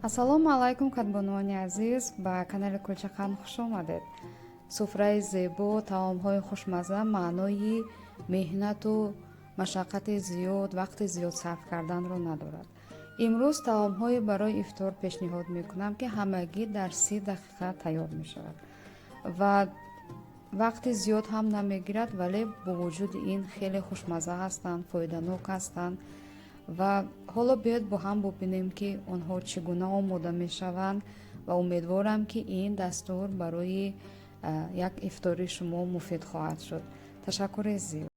Ассалому алайкум, кадбонувони азиз, ба канали Кулчақанд хуш омадед. Суфраи зебо, таомҳои хушмазза маънои меҳнату машаққати зиёд, вақти зиёд сарф карданро надорад. Имрӯз таомҳое барои ифтор пешниҳод мекунам, ки ҳамагӣ дар 30 дақиқа тайёр мешавад ва вақти зиёд ҳам намегирад, вале бо вуҷуди ин хеле хушмазза ҳастанд, фоиданок ҳастанд. Ва ҳоло биёед бо ҳам бубинем, ки онҳо чӣ гуна омода мешаванд ва умедворам, ки ин дастур барои як ифтори шумо муфид хоҳад шуд. Ташаккури зиёд.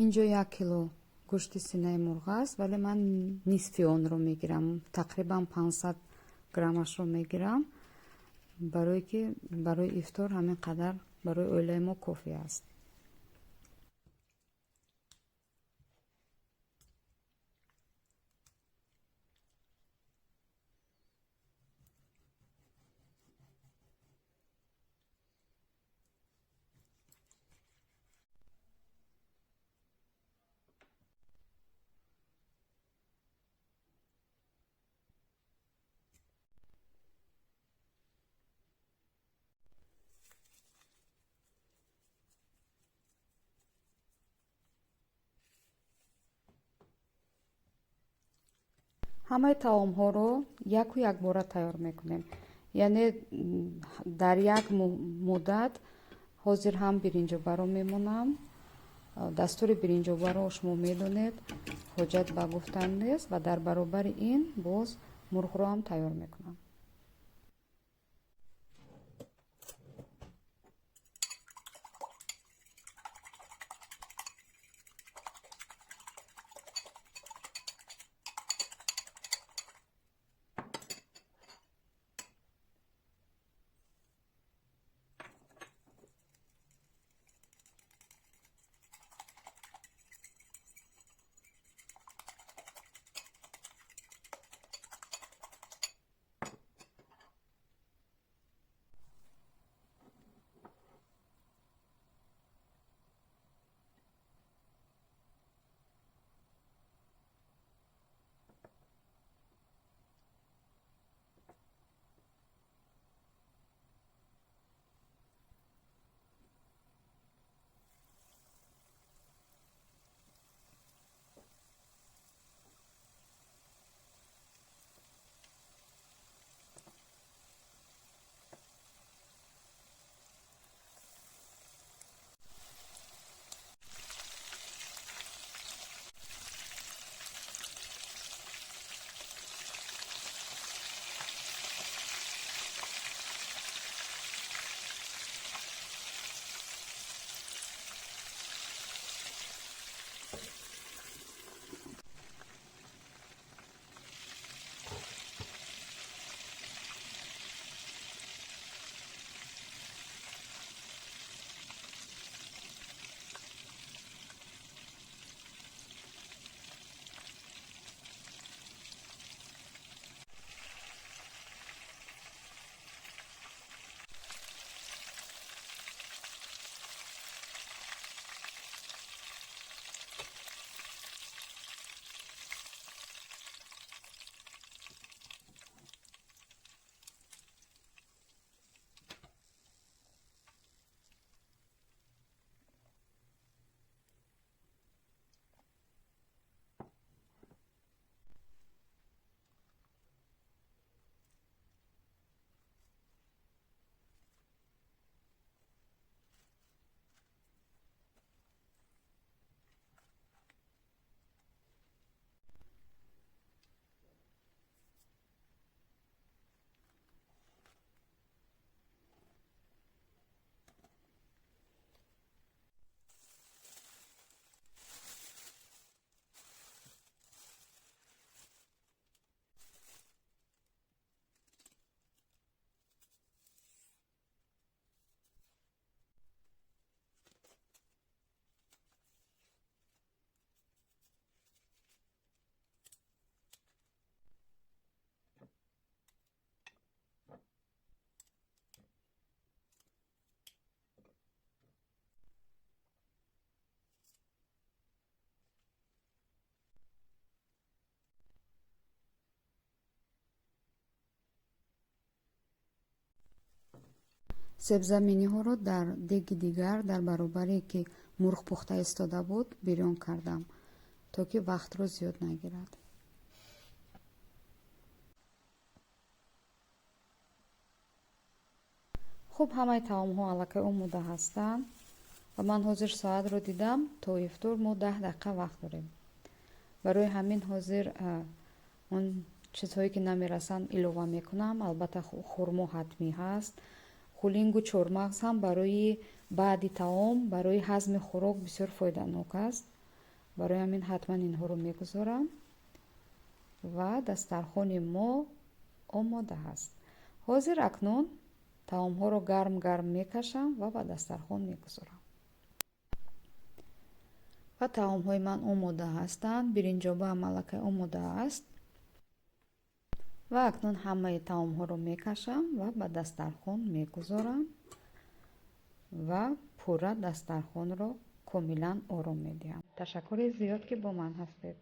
Инҷо 1 кило гӯшти синаи мурғ аст, вале ман нисфи онро мегирам, тақрибан 500 граммашро мегирам, барое ки барои ифтор ҳамин қадар барои оилаи мо кофӣ аст. Ҳамаи таомҳоро яку якбора тайёр мекунем, яъне дар як муддат. Ҳозир ҳам биринҷобаро мемонам. Дастури биринҷобаро шумо медонед, ҳоҷат ба гуфтан нест, ва дар баробари ин боз мурғро ҳам тайёр мекунам. Себзаминиҳоро дар деги дигар, дар баробаре ки мурғ пухта истода буд, бирён кардам, то ки вақтро зиёд нагирад. Хуб, ҳамаи таомҳо аллакай омода ҳастанд ва ман ҳозир соатро дидам, то ифтор мо 10 дақиқа вақт дорем. Барои ҳамин ҳозир он чизҳое ки намерасанд, илова мекунам. Албатта, хурмо ҳатмӣ ҳаст. Хулингу чормағз ҳам барои баъди таом, барои ҳазми хӯрок бисёр фоиданок аст. Барои ҳамин ҳатман инҳоро мегузорам ва дастархони мо омода ҳаст. Ҳозир акнун таомҳоро гарм гарм мекашам ва ба дастархон мегузорам. Ва таомҳои ман омода ҳастанд. Биринҷоба ҳам аллакай омода аст. Ва акнун ҳамаи таомҳоро мекашам ва ба дастархон мегузорам ва пурра дастархонро комилан ором медиҳам. Ташаккури зиёд, ки бо ман ҳастед.